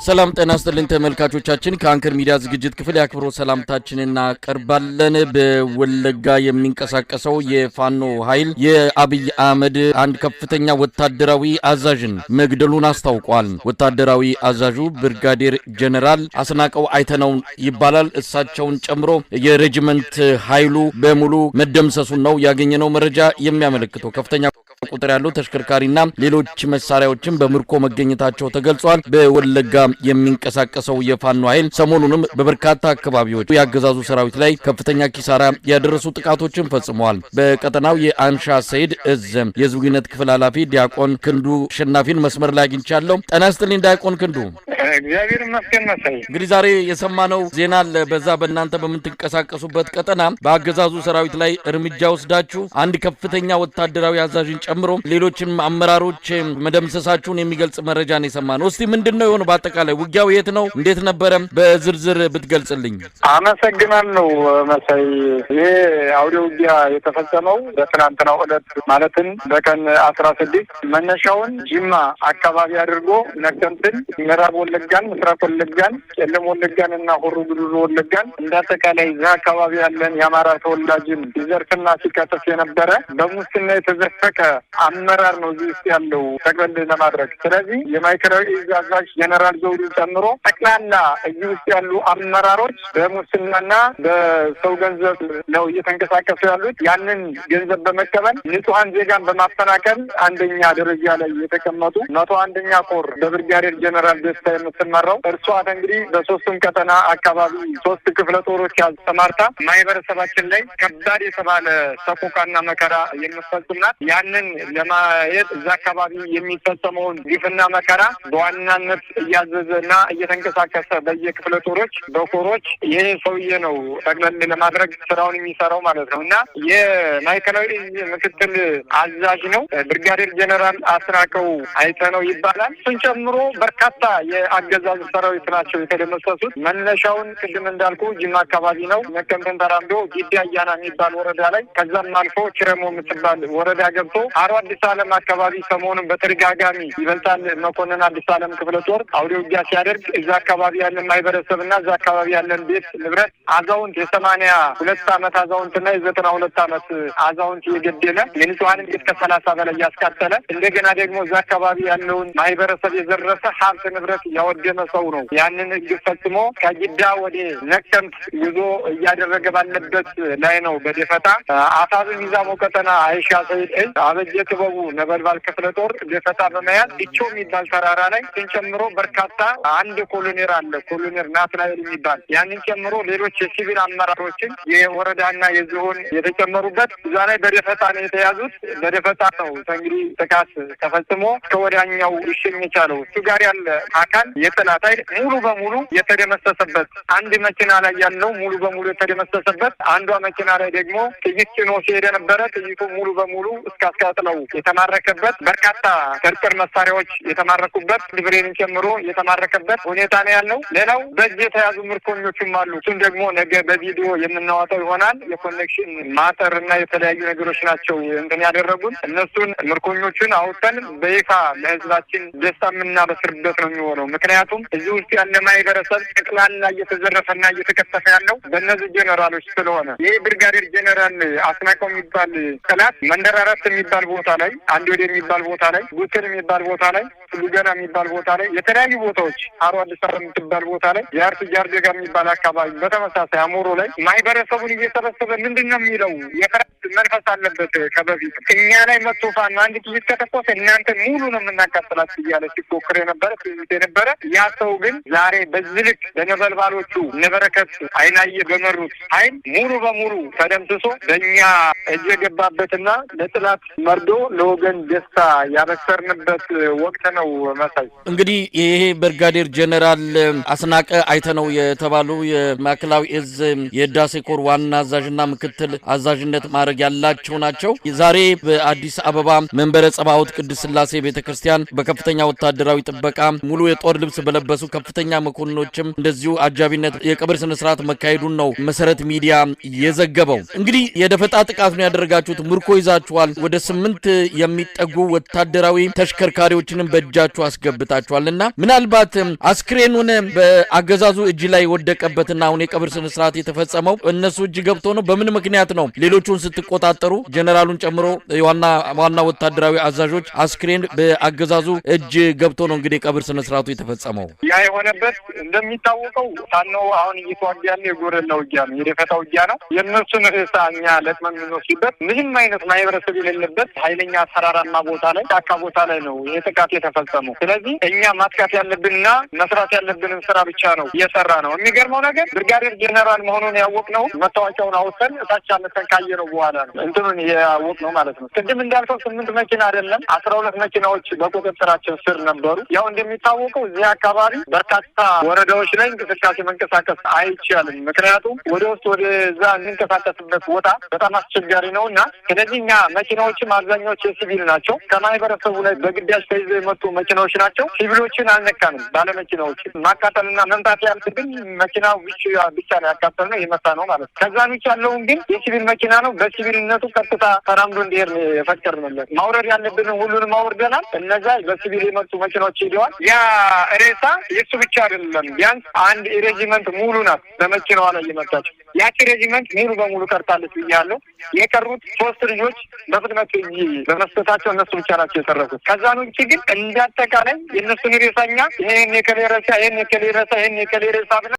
ሰላም ጤና ይስጥልን ተመልካቾቻችን፣ ከአንከር ሚዲያ ዝግጅት ክፍል የአክብሮት ሰላምታችንን እናቀርባለን። በወለጋ የሚንቀሳቀሰው የፋኖ ኃይል የአብይ አህመድ አንድ ከፍተኛ ወታደራዊ አዛዥን መግደሉን አስታውቋል። ወታደራዊ አዛዡ ብርጋዴር ጀነራል አስናቀው አይተነው ይባላል። እሳቸውን ጨምሮ የሬጅመንት ኃይሉ በሙሉ መደምሰሱን ነው ያገኘነው መረጃ የሚያመለክተው። ከፍተኛ ቁጥር ያለው ተሽከርካሪና ሌሎች መሳሪያዎችን በምርኮ መገኘታቸው ተገልጿል። በወለጋ የሚንቀሳቀሰው የፋኖ ኃይል ሰሞኑንም በበርካታ አካባቢዎች የአገዛዙ ሰራዊት ላይ ከፍተኛ ኪሳራ ያደረሱ ጥቃቶችን ፈጽመዋል። በቀጠናው የአንሻ ሰይድ እዝ የህዝብ ግንኙነት ክፍል ኃላፊ ዲያቆን ክንዱ አሸናፊን መስመር ላይ አግኝቻለሁ። ጤና ይስጥልኝ ዲያቆን ክንዱ። እግዚአብሔር ይመስገን መሳይ። እንግዲህ ዛሬ የሰማነው ዜና አለ። በዛ በእናንተ በምትንቀሳቀሱበት ቀጠና በአገዛዙ ሰራዊት ላይ እርምጃ ወስዳችሁ አንድ ከፍተኛ ወታደራዊ አዛዥን ጨምሮ ሌሎችም አመራሮች መደምሰሳችሁን የሚገልጽ መረጃን የሰማነው። እስቲ ምንድን ነው የሆነው? በአጠቃላይ ውጊያው የት ነው? እንዴት ነበረ? በዝርዝር ብትገልጽልኝ። አመሰግናለሁ መሳይ። ይሄ አውደ ውጊያ የተፈጸመው በትናንትናው ዕለት፣ ማለትም በቀን 16፣ መነሻውን ጅማ አካባቢ አድርጎ ነቀምትን፣ ምዕራብ ወለጋን፣ ምስራቅ ወለጋን፣ ቄለም ወለጋን እና ሆሮ ጉዱሩ ወለጋን፣ እንደ አጠቃላይ እዛ አካባቢ ያለን የአማራ ተወላጅን ሲዘርፍና ሲቀጥፍ የነበረ፣ በሙስና የተዘፈቀ አመራር ነው እዚህ ውስጥ ያለው ጠቅለል ለማድረግ። ስለዚህ የማዕከላዊ እዝ አዛዥ ጀነራል ዘውዱ ጨምሮ ጠቅላላ እዚህ ውስጥ ያሉ አመራሮች በሙስናና በሰው ገንዘብ ነው እየተንቀሳቀሱ ያሉት። ያንን ገንዘብ በመቀበል ንጹሐን ዜጋን በማፈናቀል አንደኛ ደረጃ ላይ የተቀመጡ 101ኛ ኮር በብርጋዴር ጀነራል ደስታ የምትመራው እርሷ እንግዲህ በሶስቱም ቀጠና አካባቢ ሶስት ክፍለ ጦሮች አሰማርታ ማህበረሰባችን ላይ ከባድ የተባለ ሰቆቃና መከራ የምትፈጽም ናት። ያንን ለማየት እዛ አካባቢ የሚፈጸመውን ግፍና መከራ በዋናነት እያዘዘና እየተንቀሳቀሰ በየክፍለ ጦሮች በኮሮች ይሄ ሰውዬ ነው ጠቅለል ለማድረግ ስራውን የሚሰራው ማለት ነው። እና የማዕከላዊ እዝ ምክትል አዛዥ ነው፣ ብርጋዴር ጀነራል አስናቀው አይተነው ይባላል። እሱን ጨምሮ በርካታ የአገዛዙ ሰራዊት ናቸው የተደመሰሱት። መነሻውን ቅድም እንዳልኩ ጅማ አካባቢ ነው። ነቀምትን ተራምዶ ጊዳ አያና የሚባል ወረዳ ላይ፣ ከዛም አልፎ ኪረሞ የምትባል ወረዳ ገብቶ አሮ አዲስ ዓለም አካባቢ ሰሞኑን በተደጋጋሚ ይበልጣል መኮንን አዲስ ዓለም ክፍለ ጦር አውደ ውጊያ ሲያደርግ እዛ አካባቢ ያለን ማህበረሰብ እና እዛ አካባቢ ያለን ቤት ንብረት፣ አዛውንት፣ የ82 ዓመት አዛውንትና የ92 ዓመት አዛውንት የገደለ፣ የንጹሐንን ቤት ከ30 በላይ ያስቃጠለ፣ እንደገና ደግሞ እዛ አካባቢ ያለውን ማህበረሰብ የዘረፈ፣ ሀብት ንብረት ያወደመ ሰው ነው። ያንን ግፍ ፈጽሞ ከጊዳ ወደ ነቀምት ጉዞ እያደረገ ባለበት ላይ ነው በደፈጣ አፋብን ሚዛሞ ቀጠና አይሻ ሰይድ እዝ አበጀ ጥበቡ ነበልባል ክፍለ ጦር ደፈጣ በመያዝ ዲቾ የሚባል ተራራ ላይ እሱን ጨምሮ በርካታ፣ አንድ ኮሎኔል አለ፣ ኮሎኔል ናትናኤል የሚባል፣ ያንን ጨምሮ ሌሎች የሲቪል አመራሮችን የወረዳና የዞን የተጨመሩበት እዛ ላይ በደፈጣ ነው የተያዙት። በደፈጣ ነው እንግዲህ ጥቃት ተፈጽሞ ከወዲያኛው ሊሸኝ የቻለው። እሱ ጋር ያለ አካል የጠላት ኃይል ሙሉ በሙሉ የተደመሰሰበት፣ አንድ መኪና ላይ ያለው ሙሉ በሙሉ የተደመሰሰበት፣ አንዷ መኪና ላይ ደግሞ ጥይት ጭኖ ሲሄድ የነበረ ጥይቱ ሙሉ በሙሉ እስከ አስቃጥለው የተማረከበት፣ በርካታ ጥርጥር መሳሪያዎች የተማረኩበት፣ ብሬንን ጨምሮ የተማረከበት ሁኔታ ነው ያለው። ሌላው በእጅ የተያዙ ምርኮኞችም አሉ። እሱን ደግሞ ነገ በቪዲዮ የምናወጣው ይሆናል። የ connection ማጠር እና የተለያዩ ነገሮች ናቸው እንትን ያደረጉን። እነሱን ምርኮኞቹን አውጥተን በይፋ ለሕዝባችን ደስታ የምናበስርበት ነው የሚሆነው። ምክንያቱም እዚህ ውስጥ ያለ ማህበረሰብ ጠቅላላ እየተዘረፈና እየተከተፈ ያለው በእነዚህ ጀነራሎች ስለሆነ። ይህ ብርጋዴር ጀነራል አስናቀው የሚባል ጠላት መንደር አራት የሚባል ቦታ ላይ፣ አንድ ወደ የሚባል ቦታ ላይ፣ ጉትን የሚባል ቦታ ላይ፣ ሉገና የሚባል ቦታ ላይ፣ የተለያዩ ቦታዎች፣ አሮ አዲስ አበባ የምትባል ቦታ ላይ፣ የአርቱ ጃርዴጋ የሚባል አካባቢ፣ በተመሳሳይ አሞሮ ላይ ማህበረሰቡን እየሰበሰበ ምንድን ነው የሚለው? የፍርሃት መንፈስ አለበት። ከበፊት እኛ ላይ መጥቶ ፋኖ አንድ ጥይት ከተኮሰ እናንተ ሙሉ ነው የምናቃጥላችሁ እያለ ሲፎክር የነበረ፣ ሲዝት የነበረ ያ ሰው ግን ዛሬ በዚህ ልክ በነበልባሎቹ እነበረከት አይናየ በመሩት ኃይል ሙሉ በሙሉ ተደምስሶ በእኛ እጅ የገባበትና ለጥላት መርዶ ለወገን ደስታ ያበሰርንበት ወቅት ነው መሳይ። እንግዲህ ይሄ ብርጋዴር ጀነራል አስናቀ አይተነው የተባሉ የማዕከላዊ እዝ የህዳሴ ኮር ዋና አዛዥና ምክትል አዛዥነት ማዕረግ ያላቸው ናቸው። ዛሬ በአዲስ አበባ መንበረ ጸባኦት ቅድስት ሥላሴ ቤተ ክርስቲያን በከፍተኛ ወታደራዊ ጥበቃ ሙሉ የጦር ልብስ ልብስ በለበሱ ከፍተኛ መኮንኖችም እንደዚሁ አጃቢነት የቀብር ስነስርዓት መካሄዱን ነው መሰረት ሚዲያ የዘገበው። እንግዲህ የደፈጣ ጥቃት ነው ያደረጋችሁት፣ ምርኮ ይዛችኋል፣ ወደ 8 የሚጠጉ ወታደራዊ ተሽከርካሪዎችንም በእጃችሁ አስገብታችኋል እና ምናልባት አስክሬኑን በአገዛዙ እጅ ላይ የወደቀበትና አሁን የቀብር ስነስርዓት የተፈጸመው እነሱ እጅ ገብቶ ነው? በምን ምክንያት ነው ሌሎቹን ስትቆጣጠሩ ጀነራሉን ጨምሮ ዋና ዋና ወታደራዊ አዛዦች አስክሬን በአገዛዙ እጅ ገብቶ ነው እንግዲህ የቀብር ስነስርዓቱ የተፈጸመው? ያ የሆነበት እንደሚታወቀው ፋኖ አሁን እየተዋጋ ያለ የጎረላ ውጊያ ነው፣ የደፈጣ ውጊያ ነው። የእነሱን ሬሳ እኛ ለቅመን የምንወስድበት ምንም አይነት ማህበረሰብ የሌለበት ኃይለኛ ተራራማ ቦታ ላይ፣ ጫካ ቦታ ላይ ነው ይሄ ጥቃት የተፈጸመው። ስለዚህ እኛ ማጥቃት ያለብንና መስራት ያለብንን ስራ ብቻ ነው እየሰራ ነው። የሚገርመው ነገር ብርጋዴር ጄኔራል መሆኑን ያወቅነው መታወቂያውን አውጥተን እታች አመተን ካየነው በኋላ ነው እንትኑን ያወቅነው ማለት ነው። ቅድም እንዳልከው 8 መኪና አይደለም 12 መኪናዎች በቁጥጥራችን ስር ነበሩ። ያው እንደሚታወቀው እዚህ አካባቢ በርካታ ወረዳዎች ላይ እንቅስቃሴ መንቀሳቀስ አይቻልም። ምክንያቱም ወደ ውስጥ ወደዛ የምንቀሳቀስበት ቦታ በጣም አስቸጋሪ ነው እና ስለዚህ እኛ መኪናዎችም አብዛኛዎች የሲቪል ናቸው። ከማህበረሰቡ ላይ በግዳጅ ተይዘው የመጡ መኪናዎች ናቸው። ሲቪሎችን አልነካንም። ባለመኪናዎች ማቃጠልና መምታት ያለብን መኪናው ብቻ ነው ያቃጠልነው የመታ ነው ማለት ነው። ከዛን ውጭ ያለውን ግን የሲቪል መኪና ነው። በሲቪልነቱ ቀጥታ ተራምዶ እንዲሄድ ነው የፈቀድንለት። ማውረድ ያለብንን ሁሉንም አውርደናል። እነዛ በሲቪል የመጡ መኪናዎች ሄደዋል። ያ ሬሳ የሱ ብቻ አይደለም። ቢያንስ አንድ ሬጂመንት ሙሉ ናት በመኪናዋ ላይ የመጣችው። ያቺ ሬጂመንት ሙሉ በሙሉ ቀርታለች ብያለሁ። የቀሩት 3 ልጆች በፍጥነት እጅ በመስጠታቸው እነሱ ብቻ ናቸው የተረፉት። ከዛን ውጭ ግን እንዳጠቃላይ የእነሱን ሬሳ እኛ ይሄን የከሌ ሬሳ፣ ይሄን የከሌ ሬሳ፣ ይሄን የከሌ ሬሳ ብለን